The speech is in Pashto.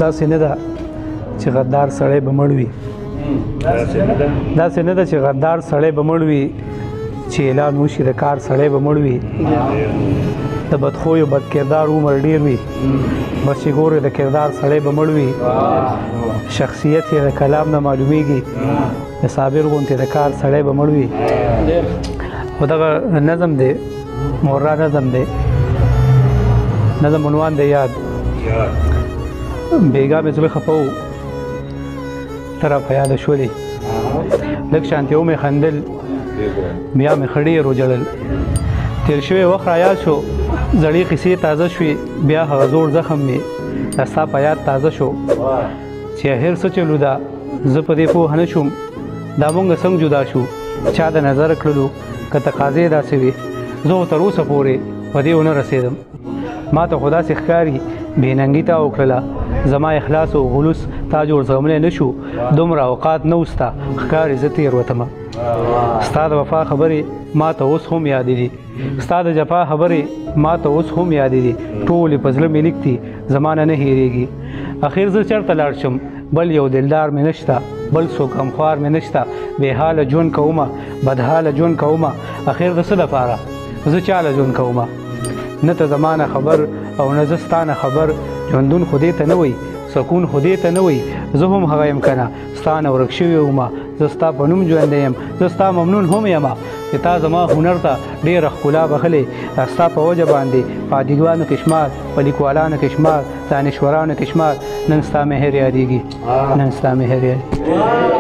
داسې نه ده چې غدار سړی به مړ وي، داسې نه ده چې غدار سړی به مړ وي، چې اعلان وشي د کار سړی به مړ وي. د بدخویو بد کردار عمر ډېر وي، بس چې ګورې د کردار سړی به مړ وي. شخصیت یې د کلام نه معلومیږي، د صابر غونتې د کار سړی به مړ وي. خو دغه نظم دی، مورا نظم دی، نظم عنوان دی یاد. بیګا مې زړه خفه و، ته راپه یاده شولې، لږ شانتې ومې خندل، بیا مې ښه ډېر وژړل. تېر شوی وخت را یاد شو، زړې قیصې تازه شوې، بیا هغه زوړ زخم مې د ستا په یاد تازه شو. چې اخر څه چلو ده زه په دې پوه نه شوم، دا مونږ څنګه جدا شو، چا د نظر کړلو که تقاضې داسې وي. زه خو تر اوسه پورې په دې ونه رسېدم، ما ته خو داسې ښکاري بې ننګي تا وکړله، زما اخلاص او خلوص تا جوړ زغملی نه شو، دومره اوقات نه وستا ښکاري زه تېر وتمه. ستا د وفا خبرې ما ته اوس هم یادې دي، ستا د جفا خبرې ما ته اوس هم یادې دي، ټولې په زړه مې لیک دي، زما نه نه هېرېږي. اخر زه چېرته لاړ شم، بل یو دلدار مې نشته، بل څوک غمخوار مې نشته، بې حاله ژوند کومه، بدحاله ژوند کومه، اخر د څه لپاره زه چاله ژوند کومه؟ نه ته زما نه خبر او نه زه ستا نه خبر، ژوندون خو دې ته نه وایي، سکون خو دې ته نه وایي، زه هم هغه یم که نه ستا نه ورک شوی ومه، زه ستا په نوم ژوندی یم، زه ستا ممنون هم یمه چې تا زما هنر ته ډېره ښکلا بښلې. ستا په وجه باندې په ادیبانو کې شمار، په لیکوالانو کې شمار، دانشورانو کې شمار، نن ستا مهر یادېږي، نن ستا مهر یادېږي.